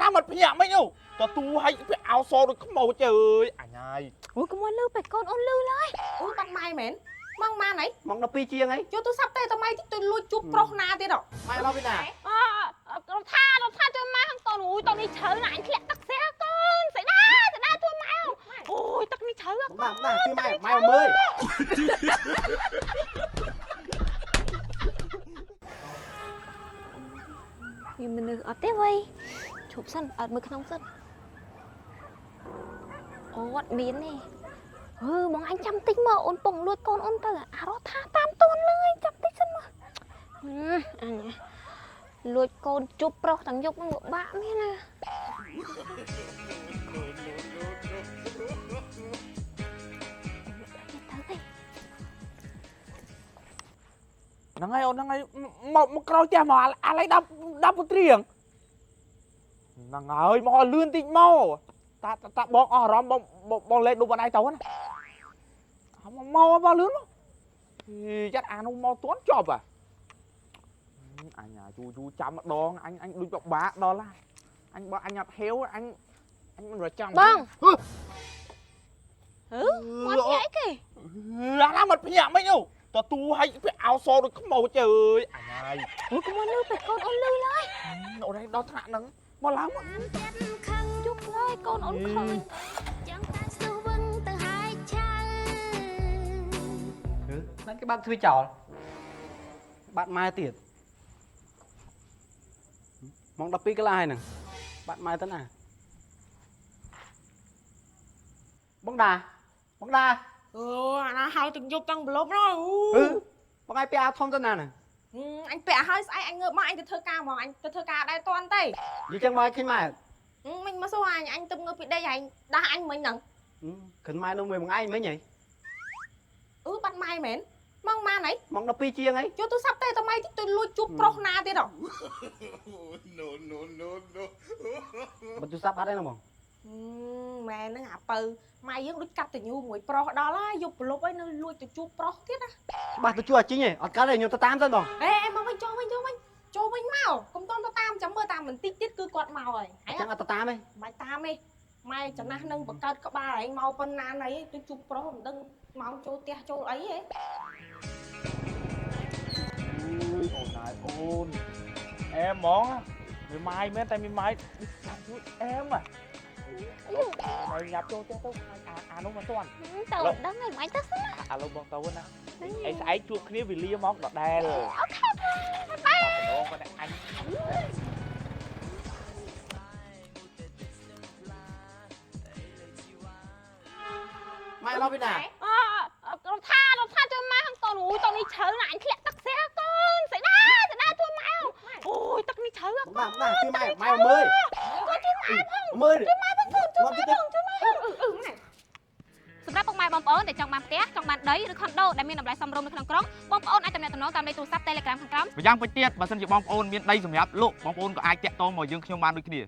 ណាមកភ្ញាក់មិញអូតទូឲ្យពាក់អោសដូចខ្មោចអើយអញហើយ អូយកុំមកលឺពេកកូនអូនលឺឡើយ អូបាត់ម៉ែមែនម៉ោងម៉ានអី ម៉ោង12ជាងអី យកទូរស័ព្ទទេតម៉ៃតិចទៅលួចជួបប្រុសណាទៀតហ៎ ម៉ែមកពីណា អរដ្ឋារដ្ឋាជួយម៉ែខាងកូនអូយតនេះជ្រៅណាស់អញធ្លាក់ទឹកស្ទះកូនស្ដាស្ដាជួយម៉ែអូយទឹកនេះជ្រៅ បងណាណាជួយម៉ែម៉ែមកមើល មានមនុស្សអត់ទេវ៉ៃឈប់សិនអត់មើលក្នុងសិនអូអត់មានទេហឺបងអញចាំតិចមកអូនពងលួចកូនអូនទៅអារដ្ឋាតាមតូនលើយចាំតិចសិនមកអញលួចកូនជប់ប្រុសទាំងយប់នឹងពិបាកមែនណា ហ្នឹងហើយអូនហ្នឹងហើយមកមកក្រោយផ្ទះមកអាឡៃ10 10ពុទ្រៀងហ្នឹងហើយមកឲ្យលឿនតិចមកតាតាបងអស់អារម្មណ៍បងបងលេខដប់អនឯងទៅណាមកមកលឿនមកចាត់អានោះមកទាន់ចប់អាអញយូរយូរចាំម្ដងអញអញដូចបាក់ដល់ហើយអញបើអញអត់ហេវអញអញមិនរចាំ បងហឺមកស្អីគេ អាណាមកភ្ញាក់មិញអូតទូឲ្យពាក់អោសដូចខ្មោចអើយអញហើយ អូកុំមកលឺពេកកូនអូនលឺឡើយ អូនឯងដល់ថ្នាក់ហ្នឹងមកឡើងមក យប់ឡើយកូនអូនខឹង ចង់តែស្ទុះវឹងទៅហែកឆៅ ណាគេបើកទ្វារចោលបាត់ម៉ែទៀតម៉ោង12កន្លះហើយហ្នឹងបាត់ម៉ែទៅណាបងដាបងដា អូអាណាហៅទាំងយប់ទាំងប្រឡប់នោះអូ អឺបងឯងពាក់អាវធំទៅណាហ្នឹង អញពាក់ហើយស្អែកអញងើបមកអញទៅធ្វើការហ្មងអញទៅធ្វើការដែរតាន់ទេ និយាយចឹងមកឲ្យឃើញម៉ែ មិញមកសួរអញអញទៅងើបពីដេកអញដាស់អញមិញហ្នឹង ឃើញម៉ែនោះមួយបងឯងមិញហី អឺបាត់ម៉ែមែនម៉ោងម៉ានអី ម៉ោង12ជាងអី យកទូរស័ព្ទទេតម៉ៃតិចទៅលួចជួបប្រុសណាទៀតហ៎ No no no no បើទូរស័ព្ទបាត់អីហ្នឹងបង ម៉ែហ្នឹងអាពៅម៉ែយើងដូចកាត់តញូមួយប្រុសដល់ហើយយប់ប្រឡប់អីនៅលួចទៅជួបប្រុសទៀតណា ច្បាស់ទៅជួអាជីងឯងអត់កើតទេខ្ញុំទៅតាមសិនបង អេមកវិញចូលវិញចូលវិញចូលវិញមកកុំតន់ទៅតាមចាំមើលតាមបន្តិចទៀតគឺគាត់មកហើយ អញ្ចឹងអត់ទៅតាមទេ មិនតាមទេម៉ែចំណាស់នឹងបង្កើតក្បាលឯងមកប៉ុណ្ណាណីទៅជួបប្រុសមិនដឹងមកចូលផ្ទះចូលអីទេ អូនហើយអូនអែមហ្មងមីម៉ាយមែនតែមីម៉ាយជួយអែមហ៎ហើយញាប់ចូលផ្ទះទៅអានោះមកទាន់ ទៅដឹងហើយមិនទៅសិន អាឡូបងទៅណាអីស្អែកជួបគ្នាវេលាមកដដែល OK bye បងគាត់អញ ម៉ែមកពីណា អរដ្ឋារដ្ឋាជួយម៉ែខាងកូនអូយតនេះជ្រៅណាស់អញធ្លាក់ទឹកស្ទះកូនស្ដាស្ដាជួយម៉ែអូយទឹកនេះជ្រៅ បងណាណាជួយម៉ែម៉ែមកមើល កូនជួយម៉ែផង មើល ជួយម៉ែផងកូនជួយម៉ែផងជួយម៉ែ អឺម៉ែ សម្រាប់ពុកម៉ែបងប្អូនដែលចង់បានផ្ទះចង់បានដីឬខុនដូដែលមានតម្លៃសមរម្យនៅក្នុងក្រុងបងប្អូនអាចទំនាក់ទំនងតាមលេខទូរស័ព្ទ Telegram ខាងក្រោម ម្យ៉ាងវិញទៀតបើសិនជាបងប្អូនមានដីសម្រាប់លក់បងប្អូនក៏អាចតាក់ទងមកយើងខ្ញុំបានដូចគ្នា។